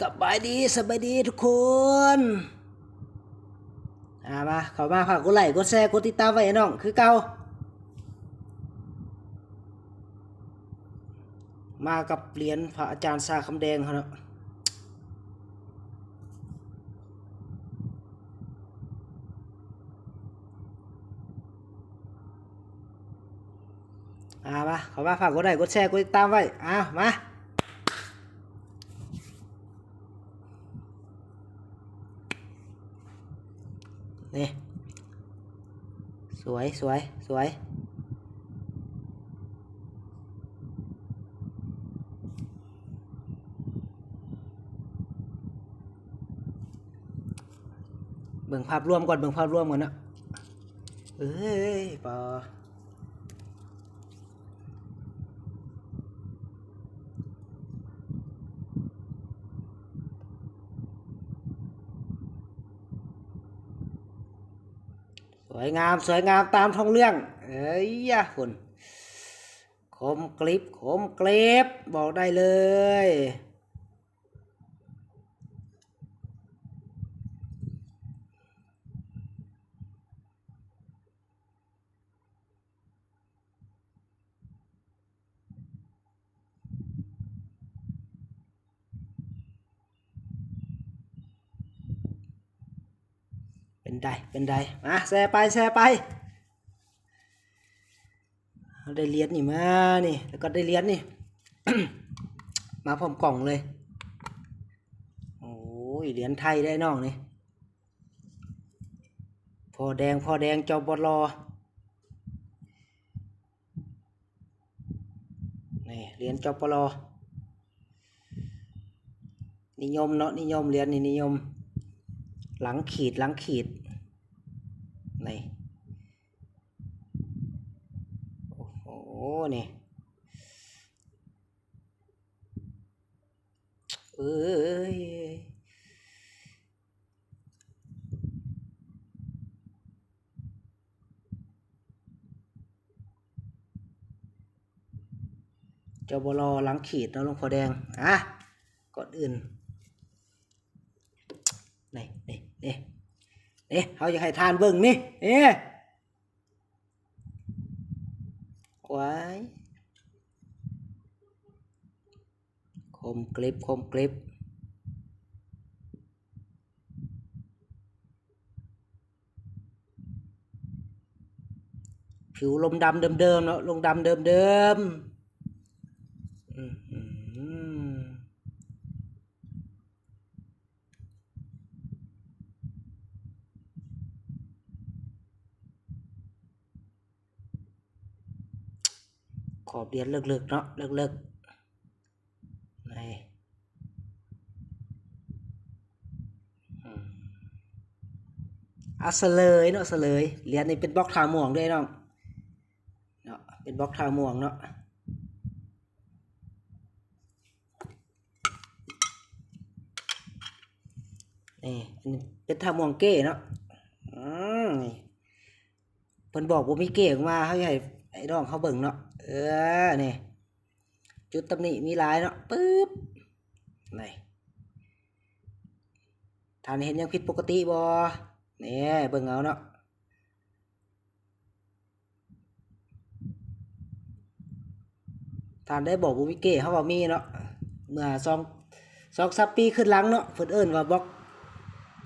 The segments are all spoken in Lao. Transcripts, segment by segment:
ສະບາຍດີ ສະບາຍດີທຸກຄົນ. ອ່າ ມາ ເຂົ້າມາ ຝາກກົດໄລ ກົດແຊ ກົດຕິດຕາມໄວ້ໃຫ້ນ້ອງຄືເກົ່າ. ມາກັບຫຼຽນພະອາຈານຊາຄຳແດງເຮົາເນາະ. ອ່າ ມາ ເຂົ້າມາ ຝາກກົດໄລ ກົດແຊ ກົດຕິດຕາມໄວ້. ອ່າ ມາ ນີ້ ສວຍ ສວຍ ສວຍ. ເບິ່ງພາບລວມກ່ອນ ເບິ່ງພາບລວມກ່ອນເນາະ. ເອີຍ ປໍ ສວຍງາມ ສວຍງາມຕາມທ້ອງເລື່ອງ. ເອີຍ ຍະ ພຸ້ນ ຄົມກລິບ ຄົມກລິບ ບອກໄດ້ເລີຍ. ເປັນໃດ ເປັນໃດ ມາ ແຊໄປ ແຊໄປ. ເຮົາໄດ້ຫຼຽນນີ້ມານີ້ ແລ້ວກໍໄດ້ຫຼຽນນີ້ ມາພ້ອມກ່ອງເລີຍ. ໂອ້ຍ ຫຼຽນໄທໄດ໋ນ້ອງນີ້ ພໍ່ແດງ ພໍ່ແດງ ຈບລ. ນີ້ ຫຼຽນ ຈບລ. ນິຍົມເນາະ ນິຍົມ ຫຼຽນນີ້ນິຍົມ ຫຼັງຂີດ ຫຼັງຂີດ ນີ້ ໂອ້ໂຫ ນີ້ ເອີຍ. ຈບລ ຫຼັງຂີດເນາະ ຫຼວງພໍ່ແດງ. ອ່ະ ກ່ອນອື່ນ ນີ້ ນີ້ ນີ້ ນີ້ ເຮົາຢາກໃຫ້ທ່ານເບິ່ງນີ້ ນີ້ ວ້າຍ ຄົມເກລັບ ຄົມເກລັບ. ຜິວລົມດຳເດີມໆເນາະ ລົມດຳເດີມໆ. ອືມ ຂອບຫຼຽນເລິກໆເນາະ ເລິກໆ. ນີ້ ອືມ ອ່າ ສະເຫຼີຍເນາະ ສະເຫຼີຍ. ຫຼຽນນີ້ເປັນບລັອກທ່າມ່ວງເດ້ນ້ອງເນາະ ເປັນບລັອກທ່າມ່ວງເນາະ. ນີ້ ອັນນີ້ເປັນທ່າມ່ວງເກ້ເນາະ. ອືມ ນີ້ ເພິ່ນບອກບໍ່ມີເກ້ອອກມາ ເຮົາຢາກໃຫ້ໄອ້ນ້ອງເຮົາເບິ່ງເນາະ. ເອີ ນີ້ ຈຸດຕຳໜິມີຫຼາຍເນາະ ປຶບ ນີ້ ທ່ານເຫັນຫຍັງຜິດປົກກະຕິບໍ່? ນີ້ ເບິ່ງເອົາເນາະ. ທ່ານໄດ້ບອກບໍ່ມີເກ້ ເຮົາວ່າມີເນາະ. ເມື່ອສອງ ສອງສາມປີຂຶ້ນຫຼັງເນາະ ເພິ່ນເອີ້ນວ່າບລັອກ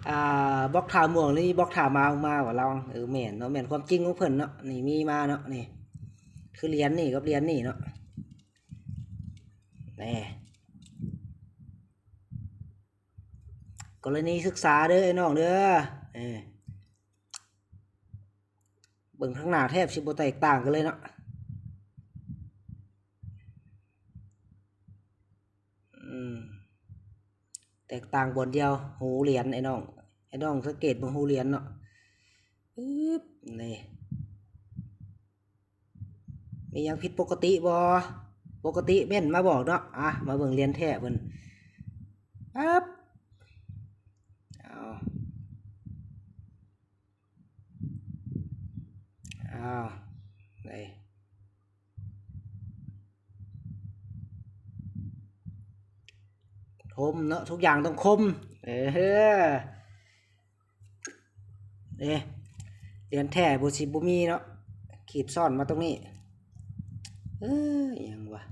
ອ່າ ບລັອກທ່າມ່ວງ ຫຼື ບລັອກທ່າມາອອກມາວ່າລາວ. ເອີ ແມ່ນເນາະ ແມ່ນຄວາມຈິງຂອງເພິ່ນເນາະ. ນີ້ມີມາເນາະ ນີ້ ຄືຫຼຽນນີ້ກັບຫຼຽນນີ້ເນາະ. ແນ່ ກໍລະນີສຶກສາເດີໄອ້ນ້ອງເດີ. ເອີ ເບິ່ງທາງໜ້າແທບຊິບໍ່ແຕກຕ່າງກັນເລີຍເນາະ. ອືມ ແຕກຕ່າງບ່ອນດຽວ ຫູຫຼຽນໄອ້ນ້ອງ. ໄອ້ນ້ອງສັງເກດເບິ່ງຫູຫຼຽນເນາະ ປຶບ ນີ້ ມີຫຍັງຜິດປົກກະຕິບໍ່? ປົກກະຕິເມັ້ນມາບອກເນາະ. ອ່ະ ມາເບິ່ງຫຼຽນແທ້ເພິ່ນ ປັບ ເອົາ ອ້າວ ໄດ້. ຄົມເນາະ ທຸກຢ່າງຕ້ອງຄົມ. ເອີ ເອີ ຫຼຽນແທ້ບໍ່ຊິບໍ່ມີເນາະ ຂີດຊ້ອນມາຕົງນີ້. ເອີ ອີຫຍັງວະ?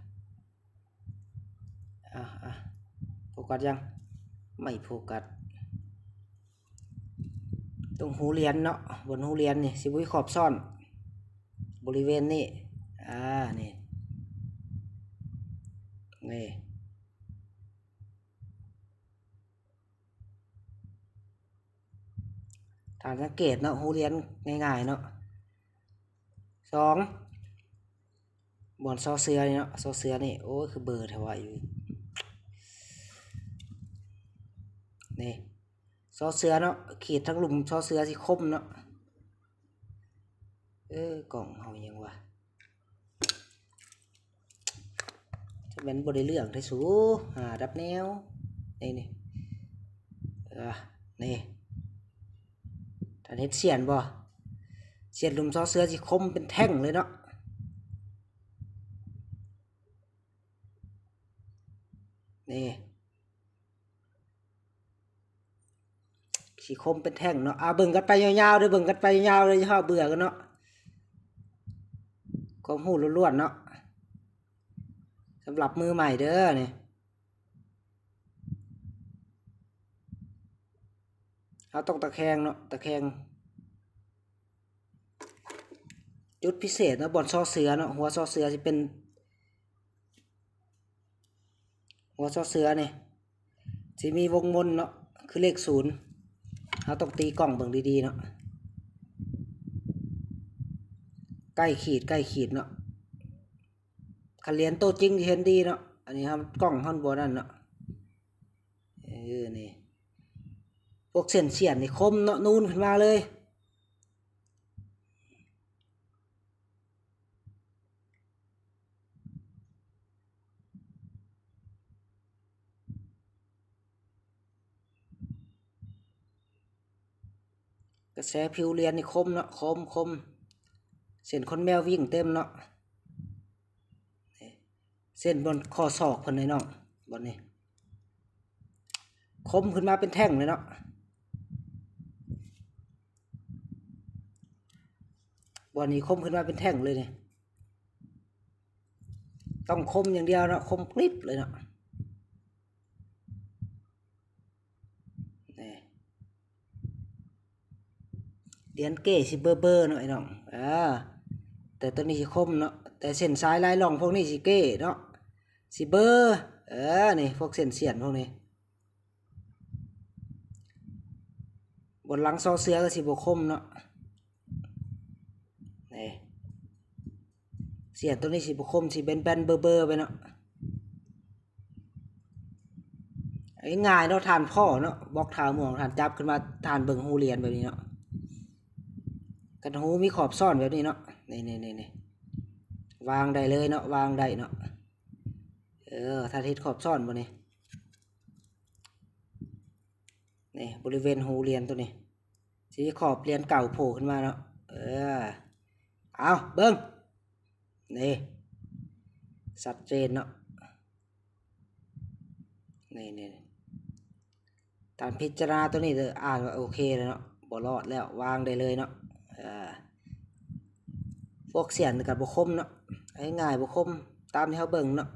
ອ່ະ ອ່ະ ໂຟກັສຍັງ? ໄມ່ໂຟກັສ. ຕົງຮູຫຼຽນເນາະ ບ່ອນຮູຫຼຽນນີ້ຊິບໍ່ມີຂອບຊ້ອນ ບໍລິເວນນີ້. ອ່າ ນີ້ ນີ້ ທ່ານສັງເກດເນາະ ຮູຫຼຽນງ່າຍໆເນາະ. ສອງ ບ່ອນຊໍເສືອນີ້ເນາະ ຊໍເສືອນີ້ ໂອ້ຍ ຄືເບີແທ້ວະ ຢູ່ນີ້ ຊໍເສືອເນາະ ຂີດທາງລຸ່ມຊໍເສືອຊິຄົມເນາະ. ເອີ ກ້ອງເຮົາຫຍັງວະ? ຈະແມ່ນບໍ່ໄດ້ເລື່ອງແທ້ສູ ຫາດັບແນວ ນີ້ ນີ້ ເອີ ນີ້ ທ່ານເຫັນສ່ຽນບໍ່? ສ່ຽນລຸ່ມຊໍເສືອຊິຄົມເປັນແທ່ງເລີຍເນາະ ນີ້ ຊິຄົມເປັນແທ່ງເນາະ. ເອົາ ເບິ່ງກັນໄປຍາວໆເດີ ເບິ່ງກັນໄປຍາວໆເດີ ຢ່າເຮົາເບື່ອກັນເນາະ. ຄວາມຮູ້ລ້ວນໆເນາະ ສຳລັບມືໃໝ່ເດີນີ້. ເຮົາຕ້ອງຕະແຄງເນາະ ຕະແຄງ. ຈຸດພິເສດເນາະ ບ່ອນຊໍເສືອເນາະ ຫົວຊໍເສືອຊິເປັນ ຫົວຊໍເສືອນີ້ຊິມີວົງມົນເນາະ ຄືເລກສູນ. ເຮົາຕ້ອງຕີກ້ອງເບິ່ງດີໆເນາະ ໃກ້ຂີດ ໃກ້ຂີດເນາະ. ຄັນຫຼຽນໂຕຈິງຊິເຫັນດີເນາະ ອັນນີ້ເຮົາ ກ້ອງເຮົາບໍ່ນັ້ນເນາະ. ເອີ ນີ້ ພວກເສັ້ນສ່ຽນນີ້ຄົມເນາະ ນູນຂຶ້ນມາເລີຍ. ກະແສຜິວຫຼຽນນີ້ຄົມເນາະ ຄົມ ຄົມ ເສັ້ນຂົນແມວວິ່ງເຕັມເນາະ. ເສັ້ນບ່ອນຂໍ້ສອກເພິ່ນນີ້ເນາະ ບ່ອນນີ້ຄົມຂຶ້ນມາເປັນແທ່ງເລີຍເນາະ ບ່ອນນີ້ຄົມຂຶ້ນມາເປັນແທ່ງເລີຍນີ້. ຕ້ອງຄົມຢ່າງດຽວເນາະ ຄົມກຣິບເລີຍເນາະ. ນີ້ ຫຼຽນເກ້ຊິເບີໆເນາະ ໄອ້ນ້ອງ. ເອີ ແຕ່ໂຕນີ້ຊິຄົມເນາະ ແຕ່ເສັ້ນສາຍລາຍລ່ອງພວກນີ້ຊິເກ້ເນາະ ຊິເບີ. ເອີ ນີ້ ພວກເສັ້ນສ່ຽນພວກນີ້ ບ່ອນຫຼັງຊໍເສືອກໍຊິບໍ່ຄົມເນາະ. ນີ້ ສ່ຽນໂຕນີ້ຊິບໍ່ຄົມ ຊິແບນໆເບີໆໄປເນາະ. ງ່າຍໆເນາະ ທ່ານພໍ້ເນາະ ບລັອກທ່າມ່ວງ ທ່ານຈັບຂຶ້ນມາ ທ່ານເບິ່ງຮູຫຼຽນແບບນີ້ເນາະ. ຄັນຮູມີຂອບຊ້ອນແບບນີ້ເນາະ ນີ້ໆໆ ວາງໄດ້ເລີຍເນາະ ວາງໄດ້ເນາະ. ເອີ ທ່ານເຮັດຂອບຊ້ອນບໍ່ນີ້? ນີ້ ບໍລິເວນຮູຫຼຽນໂຕນີ້ ຊິມີຂອບຫຼຽນເກົ່າໂຜ່ຂຶ້ນມາເນາະ. ເອີ ເອົາ ເບິ່ງ ນີ້ ຊັດເຈນເນາະ. ນີ້ໆ ທ່ານພິຈາລະນາໂຕນີ້ເດີ ອ່ານວ່າໂອເຄແລ້ວເນາະ ບໍ່ລອດແລ້ວ ວາງໄດ້ເລີຍເນາະ. ເອີ ພວກສ່ຽນກໍບໍ່ຄົມເນາະ ງ່າຍໆ ບໍ່ຄົມ ຕາມທີ່ເຮົາເບິ່ງເນາະ.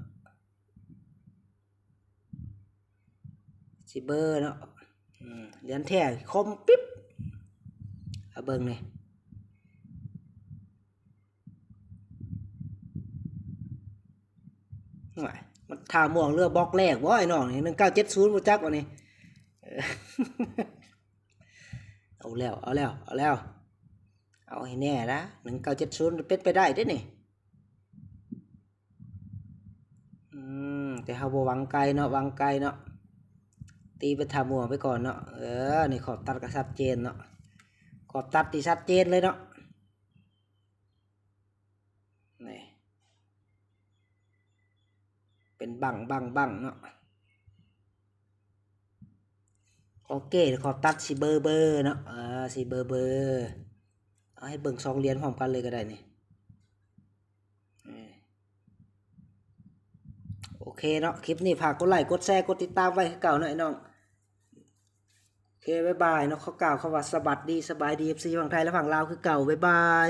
ຊິເບີເນາະ ອືມ ຫຼຽນແທ້ຄົມປິບ. ເອົາເບິ່ງນີ້ ໂອ້ຍ ມັນທ່າມ່ວງເຫຼືອບລັອກແລກບໍ່ ໄອ້ນ້ອງນີ້ ໜຶ່ງເກົ້າເຈັດສູນ ບໍ່ຈັກວ່ານີ້. ເອີ ເອົາແລ້ວ ເອົາແລ້ວ ເອົາແລ້ວ ເອົາໃຫ້ແນ່ນະ ໜຶ່ງເກົ້າເຈັດສູນ ເປັນໄປໄດ້ເດ້ນີ້. ອືມ ແຕ່ເຮົາບໍ່ຫວັງໄກເນາະ ຫວັງໄກເນາະ ຕີໄປທ່າມ່ວງໄປກ່ອນເນາະ. ເອີ ນີ້ຂອບຕັດກໍຊັດເຈນເນາະ ຂອບຕັດທີ່ຊັດເຈນເລີຍເນາະ. ນີ້ ເປັນບັ້ງໆໆເນາະ. ໂອເຄ ຂໍຕັດຊິເບີໆເນາະ ເອີ ຊິເບີໆ ເອົາໃຫ້ເບິ່ງສອງຫຼຽນພ້ອມກັນເລີຍກໍໄດ້ນີ້. ເອີ ໂອ ໂອເຄເນາະ ຄລິບນີ້ຝາກກົດໄລ້ກົດແຊກົດຕິດຕາມໄວ້ຄືເກົ່າເນາະໄອ້ນ້ອງ. ໂອເຄ ບາຍບາຍເນາະ ຂໍກ່າວຄຳວ່າສະບັດດີ ສະບາຍດີ ເອັຟຊີ ຝັ່ງໄທ ແລະ ຝັ່ງລາວຄືເກົ່າ ບາຍບາຍ.